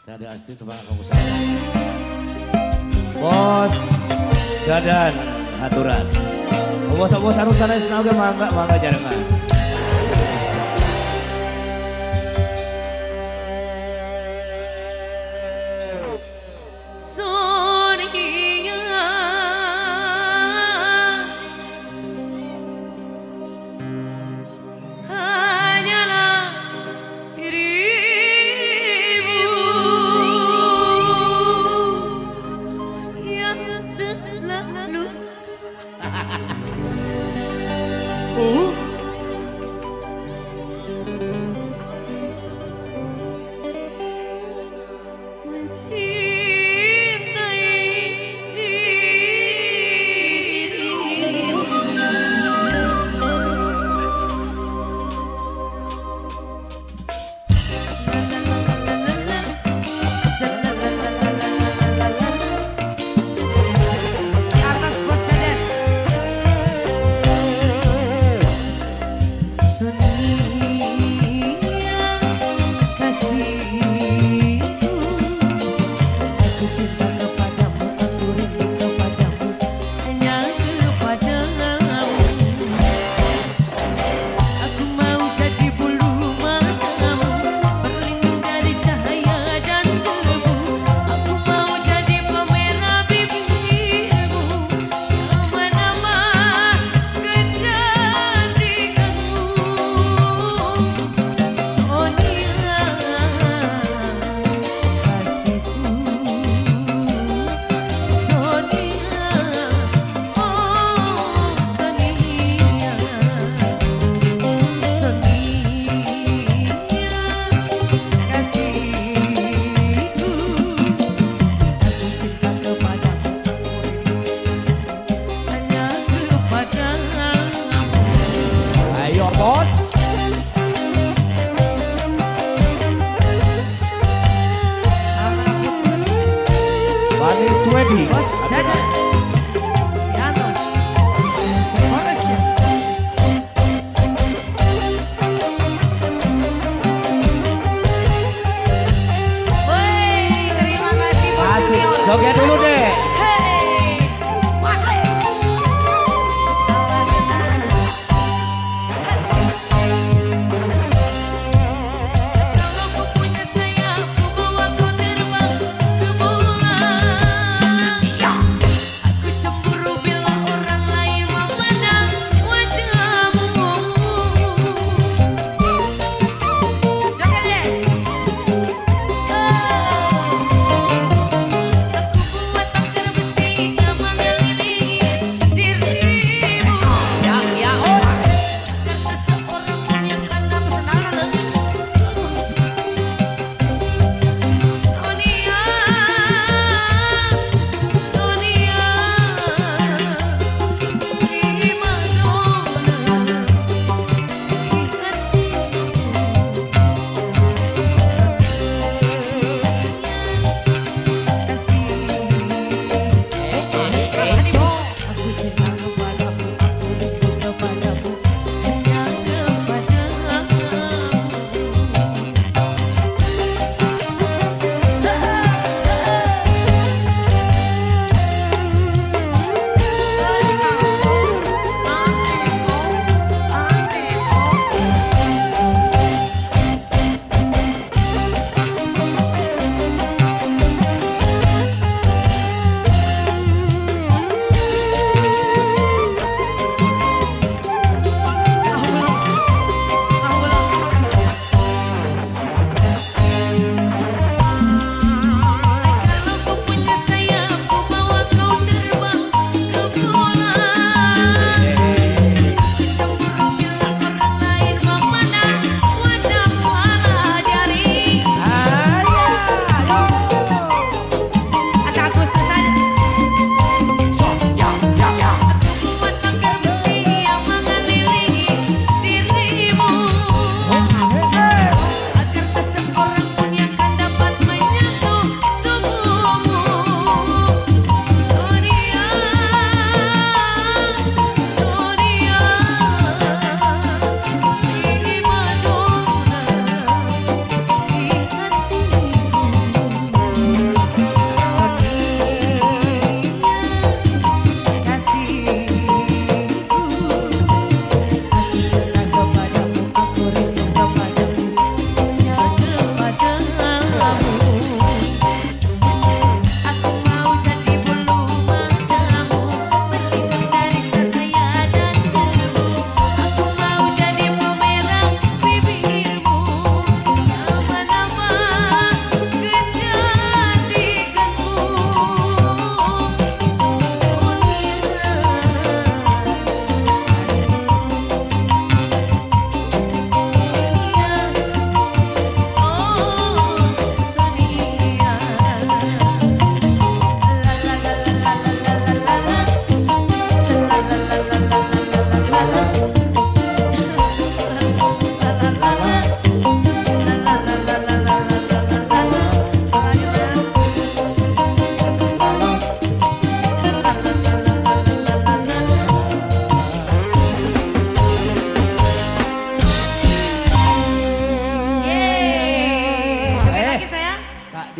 Saya ada Asti tebak kamu salah. Bos Dadan haturan. Bos-bos anu sanes oge mangga mangga jarengan. Sonia hanyalah dirimu yang selalu mencintai dirimu. Di atas Bos Dadan. Sonia kasihku, aku cinta kepadamu, aku rindu kepadamu, hanya kepadamu. Aku mau jadi bulu matamu, berlindung dari cahaya dan debu. Aku mau jadi pemerah bibirmu, yang menambah kecantikanmu. Sonia kasihku, Sonia, oh Sonia, Sonia kasihku, aku cinta kepadamu, aku rindu hanya kepadamu. Ayo bos. Manis Wedi. Bos Dadan. Di atas. Chorus ya. Woi, terima kasih Bos Asik. Junior. Joget dulu deh. Hey, masih. Kalau kau punya sayap, ku bawa kau terbang ke bulan. Aku cemburu bila orang lain memandang wajahmu. Joget deh. Aku buat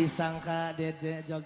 Disangka dede joget.